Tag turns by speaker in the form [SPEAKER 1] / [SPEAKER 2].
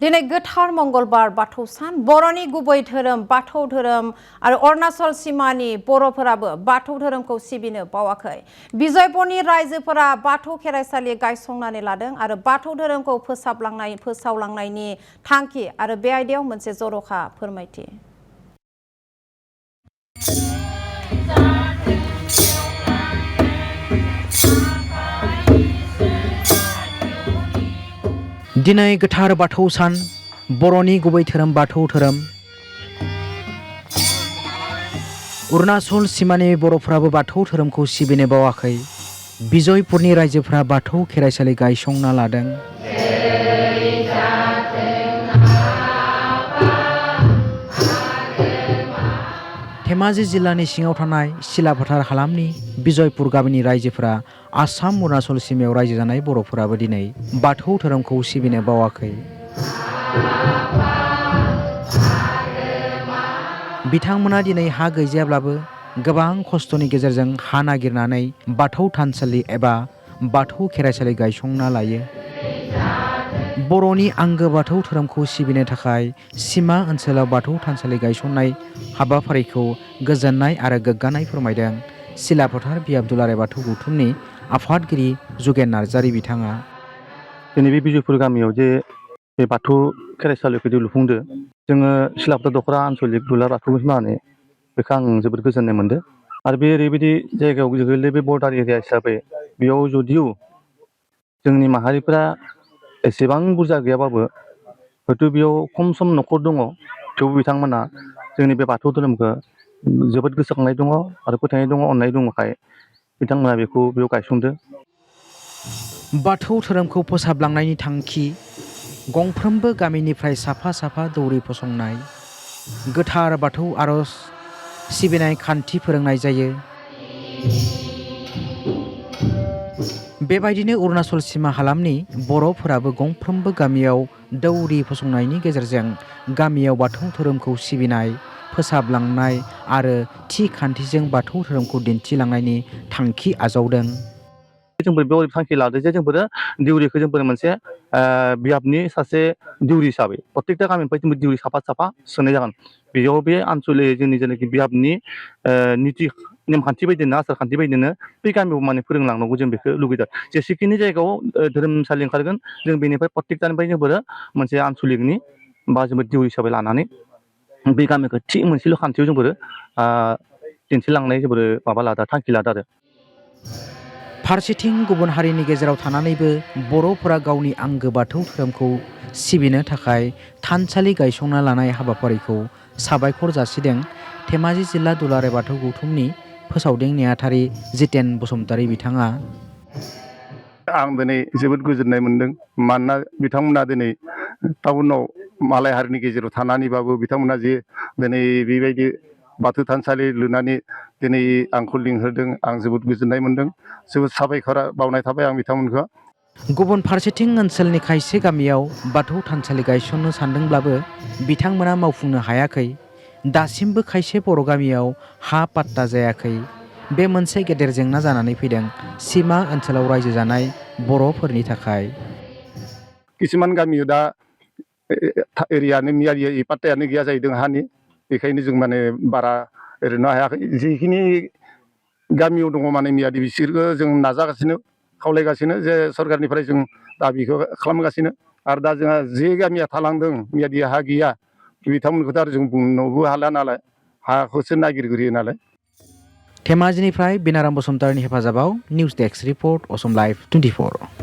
[SPEAKER 1] दिनै गोथार मंगलबार बाथौ सान बर'नि गुबै धोरोम बाथौ धोरोम आरो अरुणाचल सिमानि बर'फोराबो बाथौ धोरोमखौ सिबिनो बावाखै। बिजयपुरनि रायजोफोरा बाथौ खेरायसालि गायसंनानै लादों आरो बाथौ धोरोमखौ फोसावलांनायनि थांखि आरो बे आयदायाव मोनसे जर'खा फोरमायथि।
[SPEAKER 2] दिनै गोथार बाथौ सान बर'नि गुबै धोरोम बाथौ धोरोम अरुणाचल सिमानि बर'फ्राबो बाथौ धोरोमखौ सिबिनो बावाखै। बिजयपुरनि रायजोफ्रा बाथौ खेरायसालि गायसंना लादों। धेमाजि जिल्लानि सिङाव थानाय सिलाफोथार हालामनि बिजयपुर गामिनि रायजोफोरा आसाम अरुणाचल सिमायाव रायजो जानाय बर'फोराबो दिनै बाथौ धोरोमखौ सिबिनो बावाखै। बिथांमोना दिनै हा गैजायाब्लाबो गोबां खस्थ'नि गेजेरजों हा नागिरनानै बाथौ थानसालि एबा बाथौ खेरायसालि गायसंना लायो। बर'नि आंगो बाथौ धोरोमखौ सिबिनो थाखाय सिमा ओनसोलाव बाथौ थानसालि गायसननाय हाबाफारिखौ गोजोननाय आरो गोग्गानाय फोरमायदों सिलाफोथार बियाब दुलाराय बाथौ गौथुमनि आफादगिरि जुगेन नार्जारि बिथाङा।
[SPEAKER 3] दिनै बे बिजयपुर गामियाव जे बे बाथौ खेरायसालिखौ लुफुंदो जोङो सिलाफोथार दख'रा आन्सलिक दुलाराय बाथौ होननानै बेखौ आं जोबोद गोजोननाय मोन्दों। आरो बे ओरैबायदि जायगायाव गोलैयो बे बर्डार एरिया हिसाबै बेयाव जुदिও जोंनि माहारिफोरा एसेबां बुरजा गैयाबाबो हयथ' बेयाव खम सम न'खर दङ, थेवबो बिथांमोना जोंनि बे बाथौ धोरोमखौ जोबोद गोसोखांनाय दङ आरो फोथायनाय दङ, अननाय दङखाय बिथांमोना बेखौ बेयाव गायसनदों।
[SPEAKER 2] बाथौ धोरोमखौ फोसाबलांनायनि थांखि गंफ्रोमबो गामिनिफ्राय साफा साफा दौरि फसंनाय, गोथार बाथौ आरज सिबिनाय खान्थि फोरोंनाय जायो। बेबायदिनो अरुणाचल सिमा हालामनि बर'फोराबो गंफ्रोमबो गामियाव दौरि फसंनायनि गेजेरजों गामियाव बाथौ धोरोमखौ सिबिनाय, फोसाबलांनाय आरो थि खान्थिजों बाथौ धोरोमखौ दिन्थिलांनायनि थांखि आजावदों।
[SPEAKER 3] जोंबो बेयाव थांखि लादों जे जोंफोर दिउरिखौ जोंफोर मोनसे बियाबनि सासे दिउरि हिसाबै प्रत्येकटा गामिनिफ्राय जोंबो दिउरि साफा सोनाय जागोन। बेयाव बे आनसलिक जोंनि जेनाखि बियाबनि निति नेमखान्थि बायदिनो आसार खान्थि बायदिनो बे गामियाव माने फोरोंलांनांगौ जों बेखौ लुगैदों। जेसेखिनि जायगायाव धोरोमसालि ओंखारगोन जों बेनिफ्राय प्रत्येकटानिफ्राय जोंफोर मोनसे आनसलिकनि बा जोंबो दिउरि हिसाबै लानानै बे गामिखौ थि मोनसेल' खान्थियाव जोंफोर दिन्थिलांनाय जोंफोर माबा लादों, थांखि लादों आरो।
[SPEAKER 2] फारसेथिं गुबुन हारिनि गेजेराव थानानैबो बर'फोरा गावनि आंगो बाथौ धोरोमखौ सिबिनो थाखाय थानसालि गायसंना लानाय हाबाफारिखौ साबायखर जासिदों धेमाजि जिल्ला दुलाराय बाथौ गौथुमनि फोसावदिं नेहाथारि जितेन बसुमतारी बिथाङा।
[SPEAKER 4] आं दिनै जोबोद गोजोननाय मोन्दों, मानोना बिथांमोना दिनै टाउनाव मालाय हारिनि गेजेराव थानानैबाबो बिथांमोना जे दिनै बेबायदि बाथौ थानसालि लुनानै दिनै आंखौ लिंहरदों, आं जोबोद गोजोननाय मोन्दों। जोबोद साबायखर बावनाय थाबाय आं बिथांमोनखौ।
[SPEAKER 2] गुबुन फारसेथिं ओनसोलनि खायसे गामियाव बाथौ थानसालि गायसननो सानदोंब्लाबो बिथांमोना मावफुंनो हायाखै। दासिमबो खायसे बर' गामियाव हा पाट्टा जायाखै। बे मोनसे गेदेर जेंना जानानै फैदों सिमा ओनसोलाव रायजो जानाय बर'फोरनि थाखाय।
[SPEAKER 4] किसुमान गामियाव दा एरियानो मियारि पाट्टायानो गैया जाहैदों हानि, बेखायनो जों माने बारा ओरैनो हायाखै। जिखिनि गामियाव दङ माने मियादि बिसोरखौ जों नाजागासिनो, खावलायगासिनो जे सरकारनिफ्राय जों दाबिखौ खालामगासिनो। आरो दा जोंहा जे गामिया थालांदों मियादि हा गैया बिथांमोनखौथ' आरो जों बुंनोबो हाला नालाय, हाखौसो नागिरग्रोयो नालाय।
[SPEAKER 2] धेमाजिनिफ्राय बिनाराम बसुमतारीनि हेफाजाबाव news desk report Assam live 24।